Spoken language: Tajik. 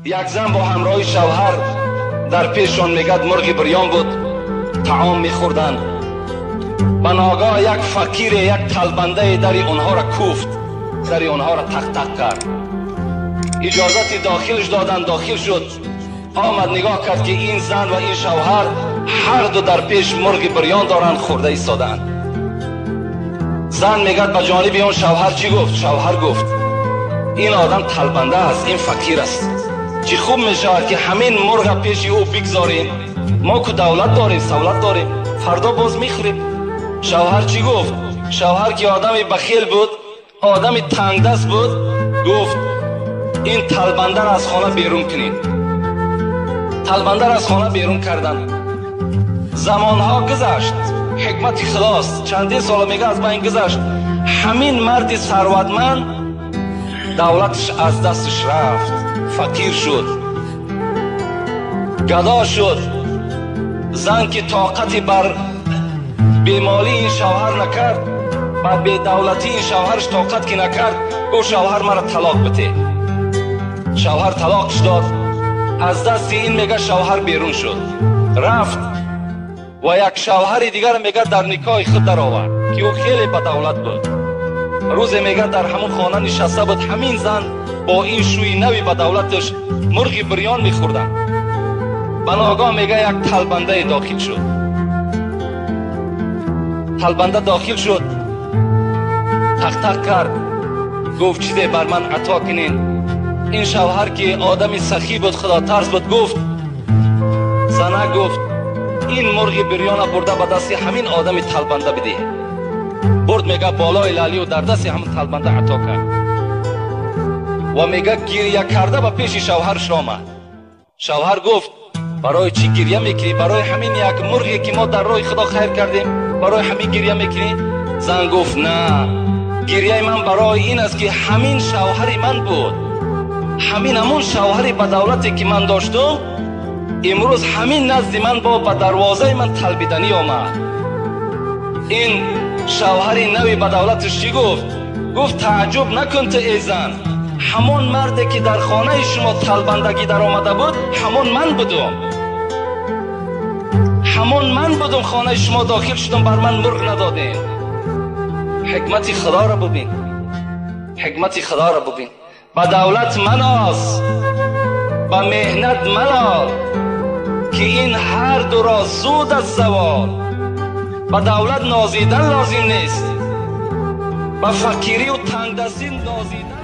Як зан бо ҳамроҳи шавҳар дар пешшон мегӯяд мурғи бирён буд, таом мехӯрданд. Ба ногоҳ як фақире, як талбандае дари онҳоро куфт, дари онҳоро тақ-тақ кард. Иҷозати дохилш доданд, дохил шуд. Омад нигоҳ кард, ки ин зан ва ин шавҳар ҳар ду дар пеш мурғи бирён доранд, хӯрда истодаанд. Зан мегӯяд ба ҷониби он шавҳар чӣ гуфт? Шавҳар гуфт ин одам талбанда аст, ин фақир аст. Чӣ хуб мешавад, ки ҳамин мурға пеши ӯ бигзорем. Мо ку давлат дорем, савлат дорем, фардо боз мехӯрем. Шавҳар чӣ гуфт? Шавҳар ки одами бахил буд, одами тангдаст буд, гуфт ин талбандаро аз хона берун кунед. Талбандаро аз хона берун карданд. Замонҳо гузашт, ҳикмати худост, чандин сола мега аз байн гузашт. Ҳамин марди сарватманд давлаташ аз дасташ рафт, фақир шуд, гадо шуд. Зан ки тоқати бар бемолии ин шавҳар накард, бар бедавлатии ин шавҳараш тоқат ки накард, гуфт шавҳар маро талоқ бите. Шавҳар талоқш дод. Аз дасти ин мега шавҳар берун шуд, рафт ва як шавҳари дигар мега дар никоҳи худ даровард, ки ӯ хеле бадавлат буд. Рӯзе мега дар ҳамон хона нишаста буд, ҳамин зан бо ин шӯи нави бадавлаташ мурғи бирён мехӯрданд. Ба ногоҳ мега як талбандае дохил шуд. Талбанда дохил шуд, тақ-тақ кард, гуфт чизе бар ман ато кунед. Ин шавҳар ки одами сахӣ буд, худотарс буд, гуфт зана гуфт ин мурғи бирёна бурда ба дасти ҳамин одами талбанда бидеҳ. Бурд мега болои лалию дар дасти ҳамин талбанда ато кард ва мега гиря карда ба пеши шавҳарш омад. Шавҳар гуфт барои чӣ гиря мекунӣ? Барои ҳамин як мурғе ки мо дар роҳи худо хайр кардем, барои ҳамин гиря мекунӣ? Зан гуфт на, гиряи ман барои ин аст, ки ҳамин шавҳари ман буд, ҳамин ҳамон шавҳари бадавлате ки ман доштум, имрӯз ҳамин назди ман бо ба дарвозаи ман талбиданӣ омад. Ин шавҳари нави бадавлаташ чӣ гуфт? Гуфт тааҷҷуб накун ту эй зан, ҳамон марде ки дар хонаи шумо талбандагӣ даромада буд, ҳамон ман будум. Ҳамон ман будум, хонаи шумо дохил шудум, бар ман мурғ надодем. Ҳикмати худоро бубин, ҳикмати худоро бубин. Ба давлат маноз, ба меҳнат малол, ки ин ҳар дуро зуд аз завол. Ба давлат нозидан лозим нест, ба фақирию тангдастӣ нозидан.